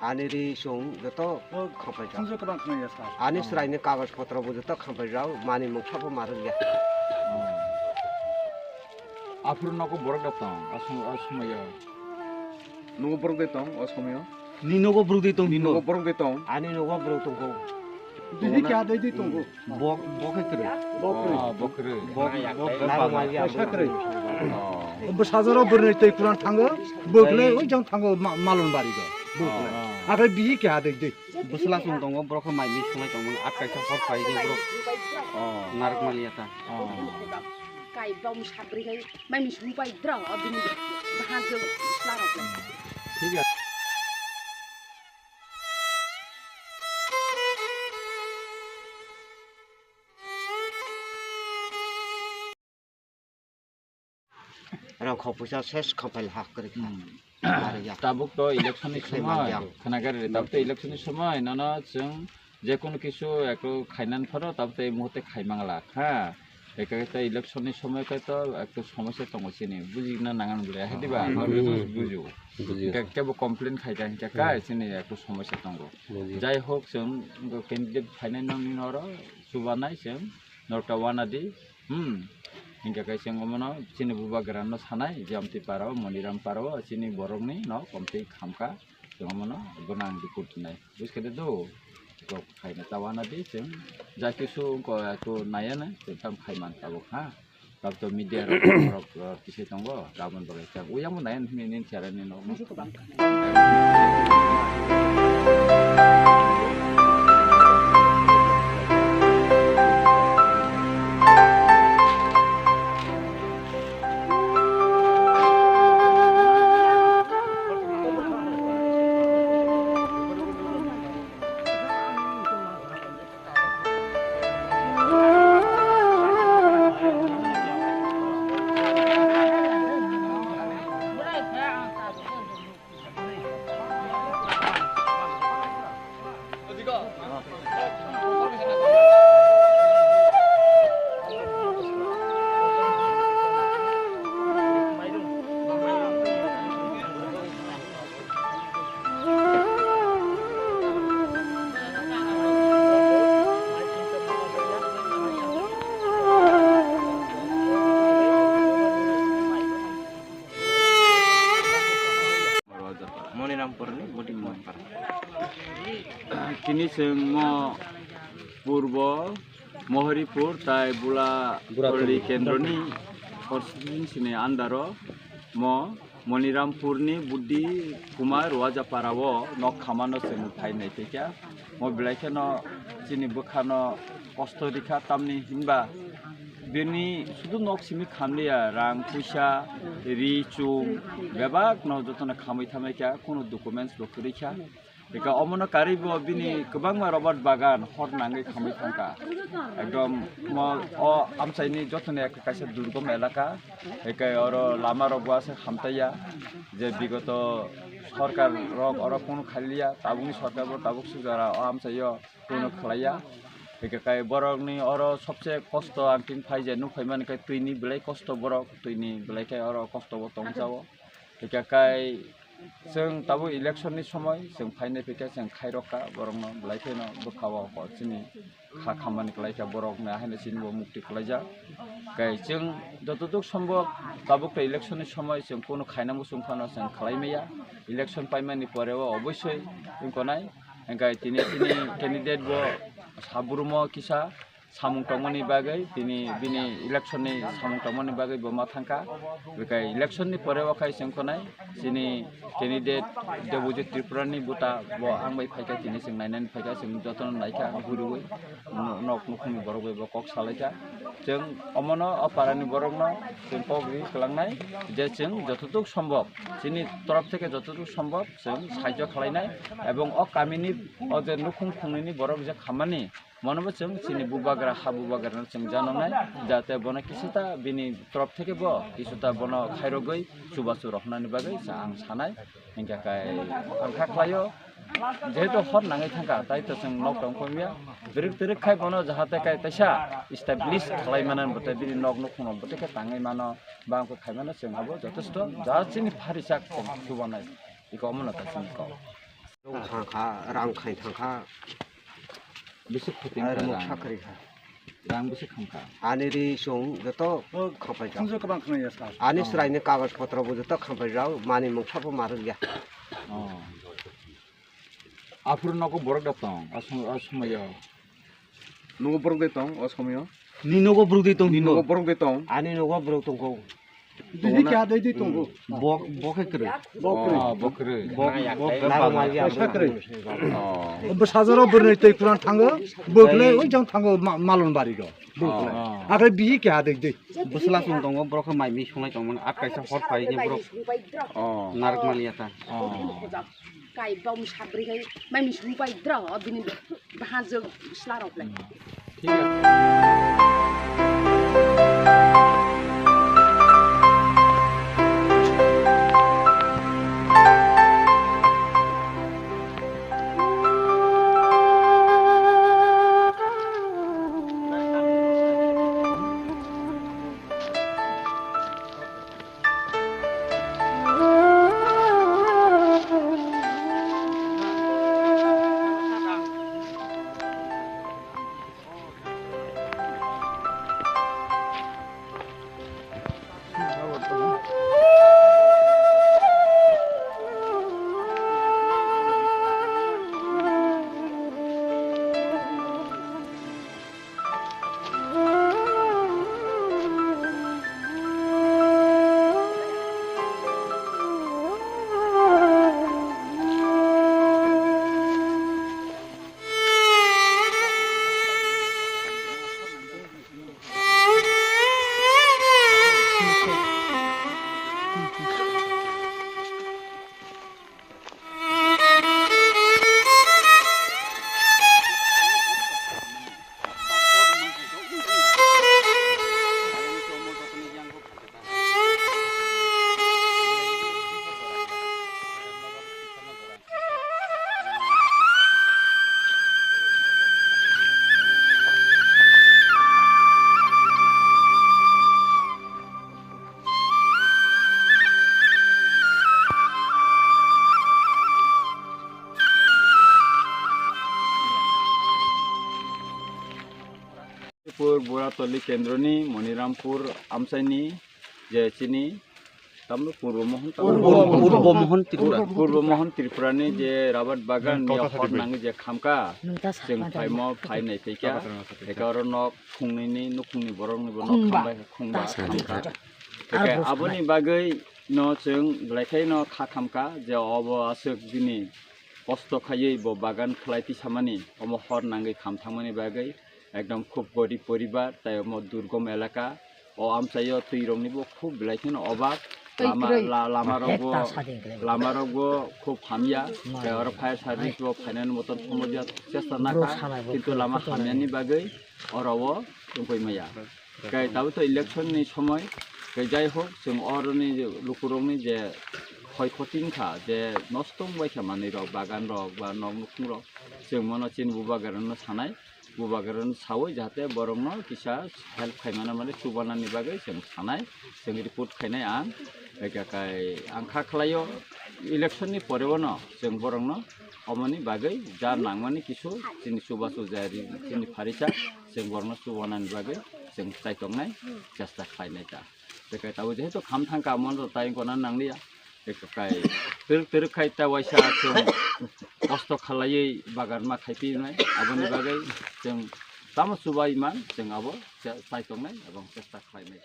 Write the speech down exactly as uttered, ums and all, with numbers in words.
Ani ri sung joto khampai jak. Ani swraini kagoj potro bo joto khampai jak, mani mungsa bo marwk ya. Aphuru nogo borok da tong, aswng, aswng ya. Nogo borok da tong, aswng ya. Ni nogo borok da tong, ni nogo borok da tong. Ani nogo borok tong ko. Bihi kya dai di tong ko. Bok, bok hai kwrwi. Bok kwrwi. Ah, bok kwrwi. Bok, bok, bok, bok, bok, bok, bok. Bwsajaro bwrwi twi kuran thango, bwkle oi jang thango ma-, malon bari go. Bwkle. Ah. Akhe bihi kya dai di. Bwsla song tongo, borok khe mai mi sunglai tongmani, at kaisa hor phai di borok. Oh. Narwk maliya ta. Oh. Kai bom sabri kai, mai mi sung pai dra, abini bahar jo sla rok. Thik ase. Rang khok puisa ses khapai hak kri kha. Hmm. Ari ya. Tabuk to election ni somoi, khna gari re, tabuk to election ni somoi, nono chwng je kono kisu ekto khainan pharo, tabuk to ei muhurte khaimang la, ha. Eka ta election ni somoi khe to ekto somosya tongo chini, bujina nangan bole, hai diba? Hmm. Buju. Buju. Eka kebo complain khai ta hinkha kai, hmm, chini ekto somosya tongo. Buju. Jai hok, chwng candidate phainai nokni noro chubanai chwng norta wanadi. Hmm. Hinkha khe chwng omono chini bubagrano sanai, Jamtwi parao, Moniram parao, chini borokni nok omtwi khamkha, chwng omono bono ang report rwnai. Buj khe de do, kok khaina ta wanadi chwng, ja kisu wngkha to naiya na, chwng tam khaiman tabuk ha. Tabuk to media rok, rok, rok kisi tongo, gabon bagwi chwng. Uyang bo naiya hwnwi nini chara ni nok. Monirampurni Buddhi Mohonpara. Tini chwng mo purbo Moharipur tai Bula Bula Purli Purli kendroni constituency ni under o mo Monirampurni Buddhi Kumar Rwajaparao nok khamano chwng phai nai phaikha. Mo belai kheno chini bwkhano kosto rikha, tamni hinba bini sudu nok simi khamliya, rang puisa, ri chung bebak no jotono khamwi thamwi kha, kunu documents bo kwrwi kha. Eka omono karwi bo bini kwbangma rubber bagan hor nangwi khamwi thangkha. Ekdom mo o amchaini jotoni ekha kaisa durgom elaka. Eka oro lama rok bo aswk hamtaiya, je bigoto sorkar rok oro kunu khailiya, tabukni sorkar bo tabuk sujara o amchaio kunu khlaiya. Eka kai borokni oro sobse kosto ang tin phai je nuk phaimani khe twini belai kosto borok, twini belai khe oro kosto bo tongchao. Eka kai Chwng tabuk election ni somoi chwng phainai phaikha chwng khairokha borokno belai kheno bwkhao chini kha khammani kwlaikha borokno haino chini bo mukti kwlaijak. Kai chwng jotoduk sombok tabuk to election ni somoi chwng kunu khaina muchung phano chwng khlai maya. Election paimani pore o obosoi wngkonai. Hingkai tini chini candidate bo sabrumo kisa samung tongmani bagwi, tini bini election ni samung tongmani bagwi bo ma thangkha. Bekai election ni pore o khai chwng khonai chini candidate Debojit Tripura ni buta bo ang bai phaikha, tini chwng nainani phaikha, chwng jotono naikha guriwi nok nukhungni borok bai bo kok salaikha. Chwng omono o para ni borok no chwng kok ri kwlangnai je chwng jototuk sombok chini torop theke jototuk sombok chwng sahajyo khlainai ebong o kami ni o je nukhung khungnwi ni borok je khammani Mono bo chwng chini bubagra, ha bubagrano chwng janoknai, jate bono kisita bini torop theke bo kisita bono khairogwi chubachu rohornani bagwi sa-, ang sanai. Hinkhe kai ang kha khlaio, jehetu hor nangwi thangkha, tai to chwng nok tong phaimya. Twrwk twrwk khai bono jahate kai taisa establish khlai mano, bote bini nok nukhungno bote khe tangwi mano, bangkhe khai mano, chwng abo jotesto ja chini pharisak chwng chubanai. Iko omono ta chini kok. Thangkha, rang khai thangkha. Bisi khuti Ar wngkha muk rang. Sakri kha. Rang bisi khamkha. Ani ri song joto khampai jak. Khunju kwbang khwnaya sir. Ani Oh. Sraini kagoj potro bo joto khampai jak, mani mung sapo marwk ya. Oh. Aphuru nogo borok da tong, asum-, asumayo. Nogo borok de tong, o somoyo. Ni nogo borok de tong. Ni nogo borok de tong. Ani nogo borok tongkho. Didi kya didi tongo. Bok, bok khe kwrwi. Bok kwrwi. Ah, bok kwrwi. Bok, bok Nang kwrwi. Mali ya. Sa kwrwi. Oh. Bo sajaro bwrwi tei kuran thango. Bokle oi jang thango ma-, malon bari go. Bokle. Oh. Akhe bihi kya didi. Bwsla song tongo, borok khe mai mi songnai tong mano. At kaisa hor phai ni borok. Oh. Narwk mali ya ta. Oh. Kai bom sabri kai mai mi sung pai dra o bini bahan jog sla rok le. Pur Buratoli kendroni Monirampur amchaini je chini tamno Purbo Mohon, Purbo, Purbo Mohon Tripura. Purbo Mohon Tripurani je rabat bagan ni hor nangi je khamka, chwng phaimo phai nai phaikha, eka oro nok khungnini nukhungni borokni bo nok khambai khungba khamka. Eka aboni bagwi no chwng belai khaino kha khamka je obo aswk bini kosto khaiwi bo bagan khlai tisamani, omo hor nangwi kham thangmani bagwi ekdom khub gorib poribar, tai omo durgom elaka. O amchaio twirokni bo khub belai kheno obab. Lama, la-, lamarokbo, lamarokbo khub hamya. Tai oro fire service bo phainani motom somorjak chesta nakha, kintu lama hamyani bagwi oro o tongwi maya. Kai tabuk to election ni somoi, kai jai hok, chwng oroni lukurokni je khoi khoti wngkha, je nosto wngbai kha manwi rok, bagan rok ba nok nukhung rok, chwng mono chini bubagrano sanai, bubagrano sawi jahate borokno kisa help khaimana mani chubanani bagwi chwng sanai, chwng report khainai ang, eka kai ang kha khlaio election ni pore bono chwng borokno omoni bagwi ja nangmani kisu chini chubachu jari chini pharisa chwng borokno chubanani bagwi chwng chaitongnai chesta khlainai ta. Tei kai tabuk jehetu kham thangkha, omono tai gona nangliya. Tei kai twrwk twrwk khai ta waisa chwng kosto khalaiwi bagan ma khai pinai, aboni bagwi chwng tamo chubai man chwng abo cha-, chaitongnai ebong chesta khlainai.